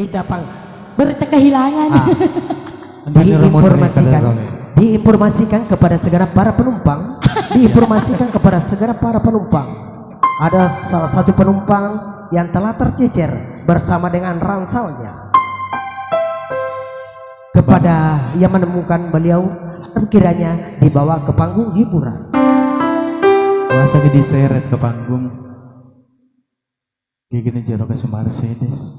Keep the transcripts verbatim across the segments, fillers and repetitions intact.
Kita pang. Berita kehilangan. Ah. Diinformasikan, diinformasikan kepada segenap para penumpang, diinformasikan kepada segenap para penumpang, ada salah satu penumpang yang telah tercecer bersama dengan ransalnya. Kepada yang menemukan beliau, harap kiranya dibawa ke panggung hiburan. Masa diseret ke panggung? Gigini jero kasih Mercedes.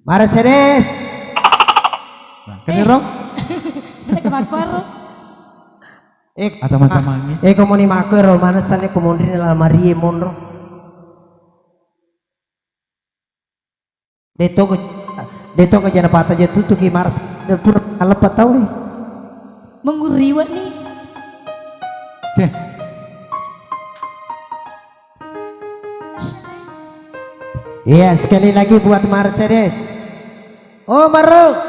Mercedes. Nah, kan ero? Kita ke Makoro. Eh, atau mata mangi. Eh, kamu ni Makoro, mana sana kamu di lamari monro. Deto ke, deto ke jana pata jatuh tuh ki Mars. Pura alepa tau, eh. Menguriwa nih. Oke. Iya, sekali lagi buat Mercedes. Oh, Maru.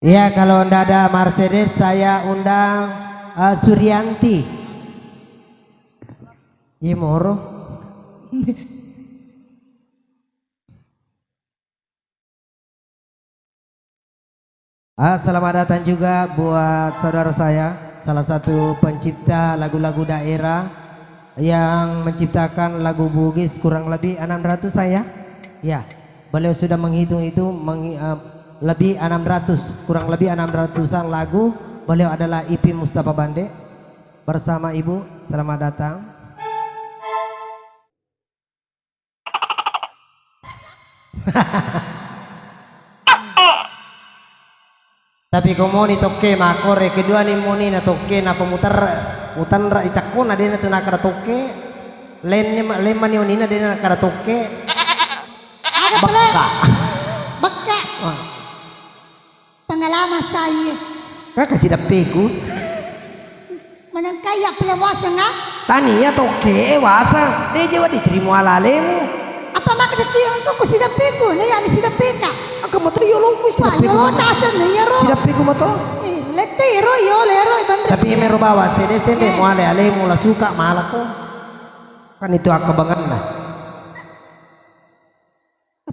Iya, kalau ndak ada Mercedes, saya undang, eh, Suryanti. Iya, moro. Ah, selamat datang juga buat saudara saya, salah satu pencipta lagu-lagu daerah yang menciptakan lagu Bugis kurang lebih enam ratus saya. Ya, beliau sudah menghitung itu mengi-, eh, lebih enam ratus, kurang lebih enam ratusan lagu. Beliau adalah Ipi Mustafa Bande bersama Ibu. Selamat datang. Tapi ko moni tokke makore, kedua ni moni na tokke na pemuter, mutanra i cakkona dena tu nakara tokke. Lenne ma-, lemmani onina dena nakara tokke. Aga pale? Bekka. Bekka. Wah. Pengalaman saya. Kaka sidappeku. Menengkai ya pele waseng, ah? Tania tokke waseng. De je wadi terima ala alemu. Apa maka deki untuk ku sidappeku? Ne ya ni sidappeka. Aka mato yo lo ku sidappeku. Wah, yo lo taseng ne ya ro. Sidappeku mato. Eh, lette ro yo le ro banre. Tapi mero bawa sede-sede. Eh. Muale alemu la suka malako. Kan itu akkabanganna.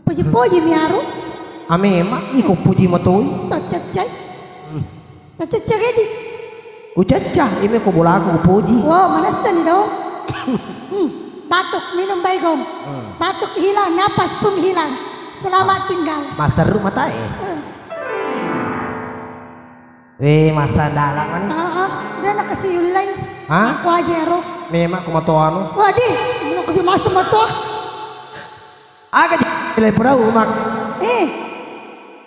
Poji-poji mi aru. Ame ma iko poji matoi. Taccai. Hmm. Taccai gedi. Ku cacca, ime ko bolaku ku poji. Wow, manessa ni dong. Hmm. Batuk, minum Baygon. Hmm. Batuk hilang, napas pun hilang. Selamat tinggal. Maseru matae. Hmm. Eh, masa dalam kan? Heeh, dia nak kasih ulai. Hah? Aku aja ro. Memang aku matoa anu. Wah, di, nak kasih masa matoa. Aga je le pura umak. Eh.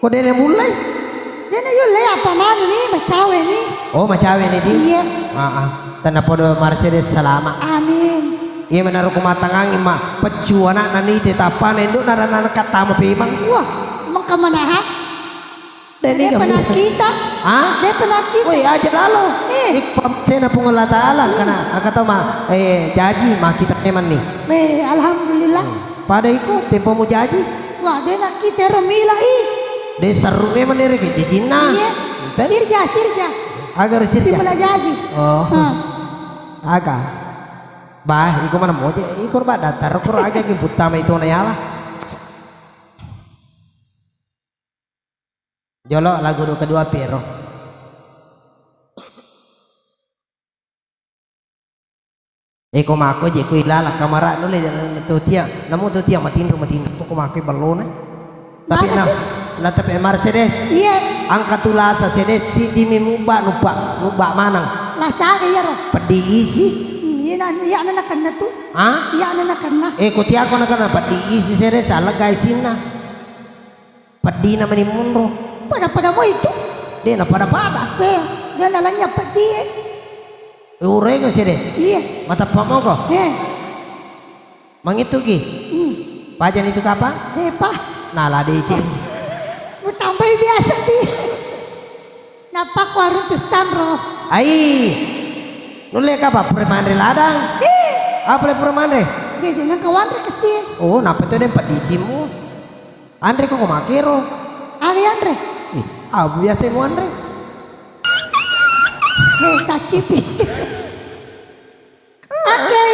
Ko dene mulai? Dene yulle apa manu ni macawe ni. Oh, macawe ni di? Iya. Ah, ah. Tanda podo Mercedes salama. Amin. Iya menaro ko matangangi ma peccu anak nani te tapa nendo nara nana katama pemang. Wah, maka mana ha? Deni. Dia pernah kita. Hah? Dia pernah kita. Woi, aja lalo. Eh. Ikpa sena Puang Allah Ta'ala, hmm, karena angka tau ma, eh, jaji ma kita memang nih. Eh, alhamdulillah. Hmm. Pada iko tempomu jaji. Wah, dia nak kita romila i. Dia seru memang dia reke jajinna. Iya. Enten? Sirja, sirja. Agar sirja. Simula jaji. Oh. Hmm. Aga. Bah, iko mana moje? Iko ba datar ko aga ki putama itu na yala. Jolo lagu kedua pero. Eko mako je ko ilala kamara nulle to tia. Namu to tia matinro matinro to ko mako ballona. Tapi na, na tapi Mercedes. Iya. Angka tulasa sedes sidi mi muba nupa, nuba manang. Lasa aga iyaro. Peddi isi. Iya na, iya na nakenna tu. Hah? Iya na nakenna. Eko tia ko nakenna peddi isi sedes alega isinna. Peddina mani munro. Pada-pada mo itu. De na pada-pada. De, de na lanya peddi e. Urega sedes. Iya. Matappa moko. Eh. Mangitu ki. Hmm. Pajan itu kapang? De pa. Nala deceng. Mutambai biasa di. Nappa ku arung tu stanro. Ai. Nulle kapa pura manre ladang? Ih. Apa le pura manre? De, de nang kawanre kesi. Oh, napa tu de peddi isimu? Anre ko makero. Anre, anre. Ih, abu biasa mu anre. Hei, tacipi. Oke.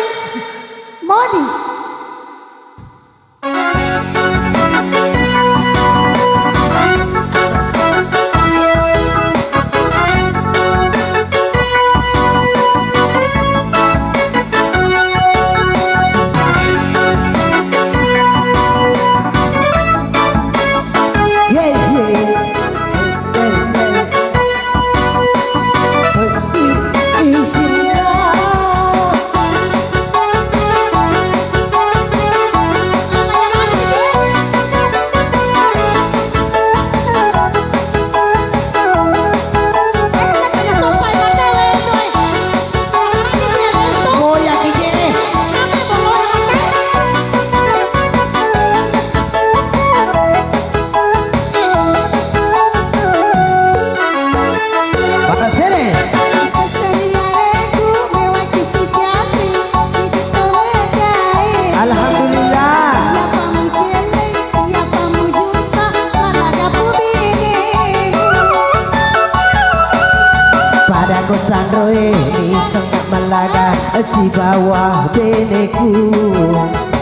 Sibawa beneku,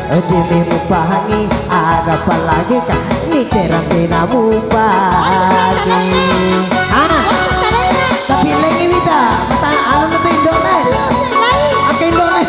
dene mupahangi aga palageka, niterang tena mupake. Ah, tapi lengi wita, mata anu nete Indone. Ake Indone.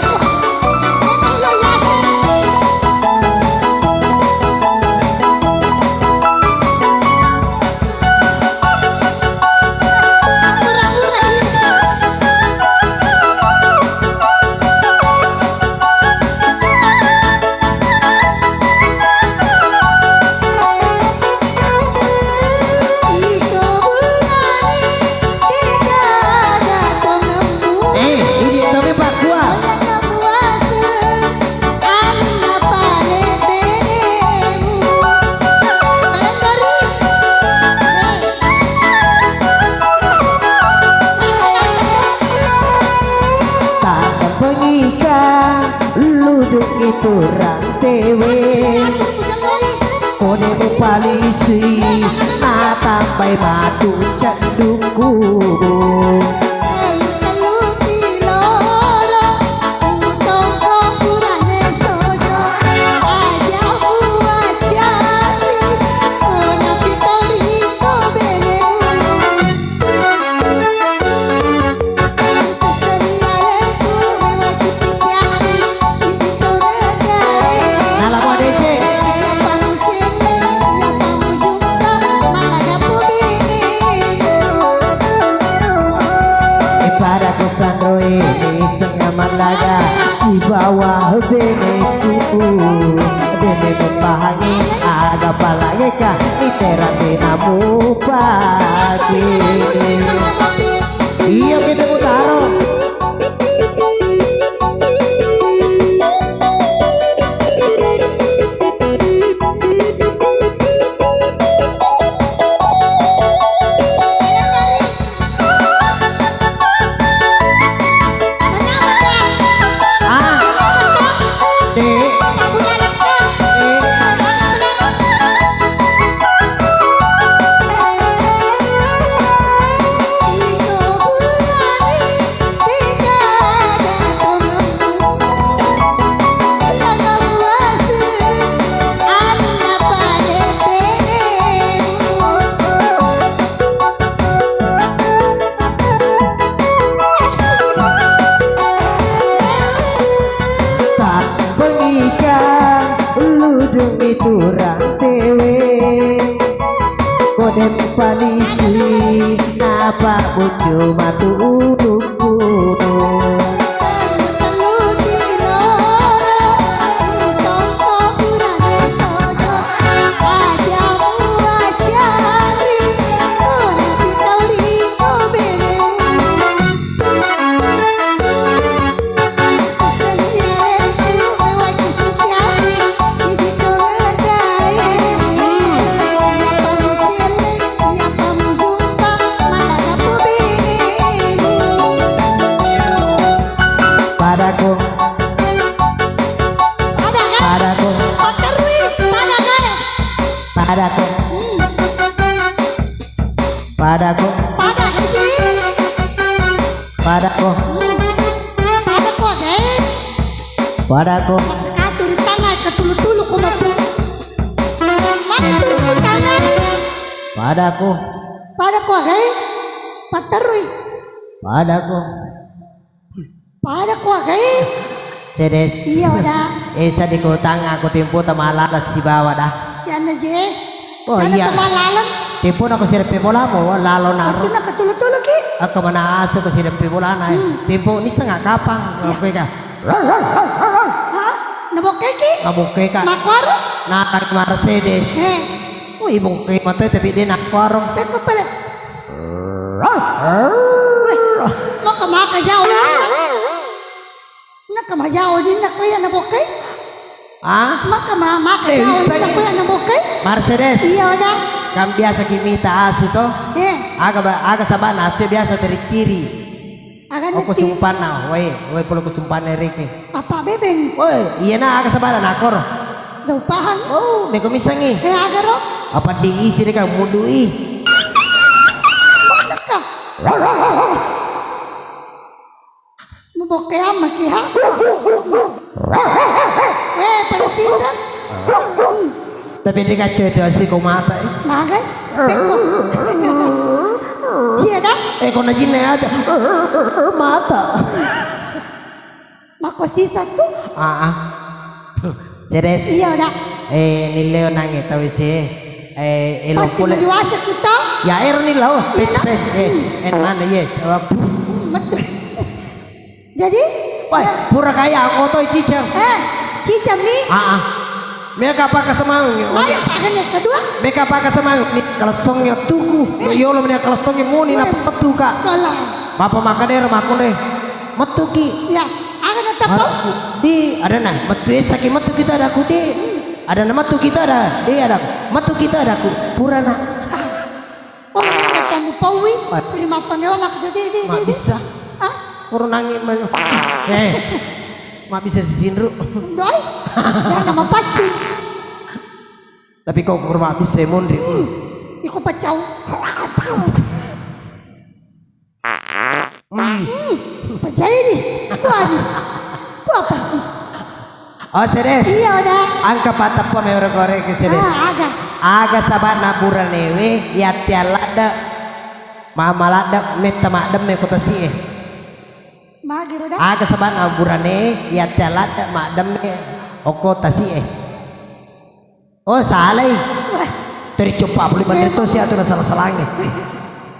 Eh, ini tapi Pak Kuah. Anna pale benemu. Bareng kari. Tassempengika ludung itu rantewe. Kone mupalisi natambai matu cedduku. Nala mua deceng. Pada kusanroi setengah malaga sibawa beneku. Bene membahangi aga palageka iterang bena mupake. Iya, kita mutaro. Tappengika ludung itu rantewe. Kodem palisi napa bucu matu ulungku. Padako. Padako. Padako. Padako. Padako. Padako. Padako. Katuri tangai katulu-tulu ko mapu. Mana tulu tangai? Padako. Padako agai. Patterui. Padako. Padako agai. Sedes. Iya, Oda. Eh, sadiko tanga ko tempo ta malala sibawa da. Sianna je. Oh, iya. Tempo nako sireppe bolamo, lalo naro. Aku nak tulu-tulu ki. Aku mana asu ko sireppe bolana. Tempo ni setengah kapang. Iya. Oke ka. Hah? Nabokkeki? Nabokkeka. Makkuaro? Natang Mercedes. He. Wih, bokke mata tapi de nakkuaro. Pekko pale. Wih, maka maka jauh. Naka majao dinna ko iya nabokke? Ah? Maka ma maka jao dinna ko iya nabokke? Mercedes. Iya, Oda. Kan biasa ki mita asu to? Eh. Aga ba aga sabana asu biasa teri-teri. Aga. Oko sumpanna, woi, woi polo ko sumpanna reke. Apa bebeng? Woi, iya na aga sabana nakor. Gau pahang. Oh, meko misangi. Eh, aga ro? Apa diisi deka mudui? Manaka. Mu Bokkeang maki ha. Eh, pada season. Tapi di kaca itu asik kau mata eh. Magai. Pekko. Iya dah. Eh kau najinna aja. Mata. Mako season tuh. Ah, ah. Serius. Iya dah. Eh, nileo nange tahu sih. Eh, elo pasti pole. Menjuasa kita. Ya, ero ni lao. Iya, page, nah. Page. Eh, hmm. En mana? Yes. Oh, hmm, betul. Jadi? Woi, pura kaya aku toi cicang. Eh, cicang ni. Ah, ah. Meka paka semang. Ayo, pakai yang kedua. Meka paka semang. Ni kalau songnya tuku. Eh. Yolo meni kalau songnya muni. Woi. Napa petu kak? Kalah. Bapak makan deh, makan deh. Metuki. Ya, ada nang tapau? Di, ada nah. Metu saki metu kita ada aku di. Hmm. Ada nama tu kita ada, dia ada. Matu kita ada ku purana. Oh, kamu paui, terima pangewa mak jadi di. Mak bisa. Ah? Kurang nangis mana? Eh, mak bisa sisinru. Doi, ya nama pacu. Tapi kau kurang mak bisa mondri. Hmm. Iko pacau. Hmm. Hmm, pajai ni. Kuani. Ku apa sih? Oh, serius? Iya, udah. Angka patappa me ora korek serius. Ah, aga. Aga sabana buranewe yatti aladde. Mama ladde metta maddemme ko tasi e. Magi udah. Aga sabana burane yatti aladde maddemme oko tasi e. Oh, salai. Wah. Teri coppa puli manre to sia tu na salah-salangi.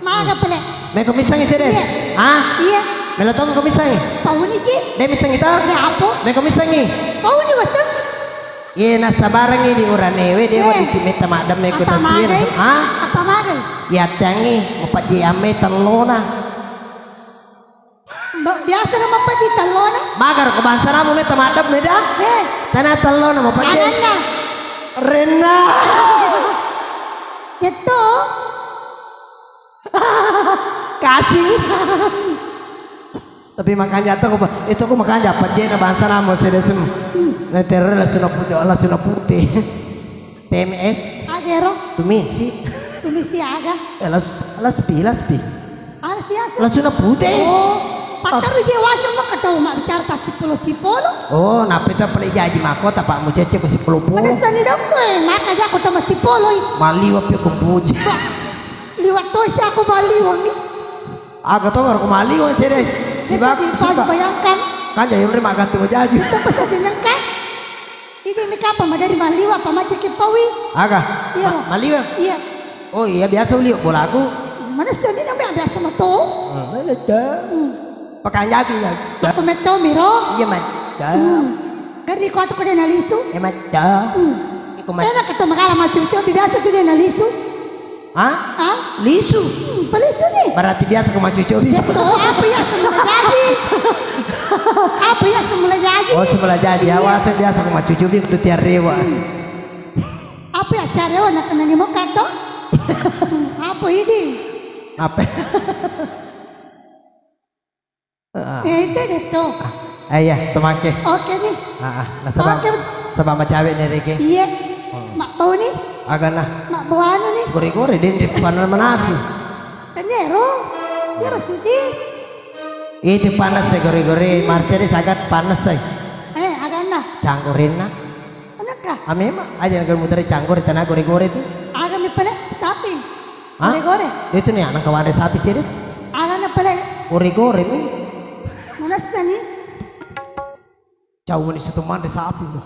Maga pale. Meko misangi sede? Iya. Hah? Iya. Melo toko ko misangi? Pauni ji. De misangi ta? De apo? Meko misangi? Pauni waseng. Iye na sabarangi di uranewe de wa di metta maddemme ko tasi e. Hah? Apa magai? Iya tangi mapajje amme tellona. Mbak, biasa nama padi tellona? Magar ko bangsa namu meta madem beda. Eh. Tana tellona mau padi. Ananna. Renna. Itu. Kasih. Tapi makanya tuh itu aku makanya apa je na bangsa namu sedesem. Nanti lasuna putih, lasuna putih. T M S. Agero. Tumisi. Tumisi aga. Eh, las, las pi, las pi. Ala siasa. Lasuna pute. Oh, pattaru je waseng maka tau mak bicara tas sipolo-sipolo. Oh, nape tu pale jaji mako tapa mucece ko sipolo-polo. Pada sani dong tu eh, maka jako tama sipolo i. Maliwa pe kumpuji. Wah, liwat tu si aku maliwa ni. Aga to ko maliwa sede. Sibak suka. Bayangkan. Kan jayu re magantung jaji. Itu pesan jenengkan. Idi mi kapa madari maliwa apa macam kipawi? Aga. Iya. Ma-, maliwa? Iya. Oh iya biasa uli bolaku. Mana seni nama biasa mato? Hmm. Pakanjaki ya. Aku meto miro. Iya man. Hmm. Gari ko atu kode nalisu. Iya man. Hmm. Iku man. Enak ketu magala macam-macam biasa kode nalisu. Hah? Hah? Lisu? Hmm, palisu ni. Berarti biasa ko maccucubi. Betul. Apa ya semula jadi? Apa ya semula jadi? Oh, semula jadi. Iya. Awase biasa ko maccucubi kudu tiarewa. Hmm. Apa ya carewa nak kenani moka to? Hmm, apa ini? Apa? Heeh. Eh, itu deh tuh. Ah, iya, temake. Oke nih. Ah, ah. Nasaba, oke. Saba macawe nih rege. Iya. Hmm. Mak bau nih. Agana. Mak bau anu nih. Gore-gore dende panan manasu. Kenyero. Nyero sidi. Itu panas ya gore-gore. Mercedes agak panas ya. Eh, agana. Canggorenna. Anakka. Amema, aja nang mutere canggor di tanah gore-gore tu. Aga mi pale sapi. Hah? Gore-gore. Itu nih anak kawan sapi serius. Aga na pale. Gore-gore mi. Mana sih ni? Jauh ni situ mande sapi tu.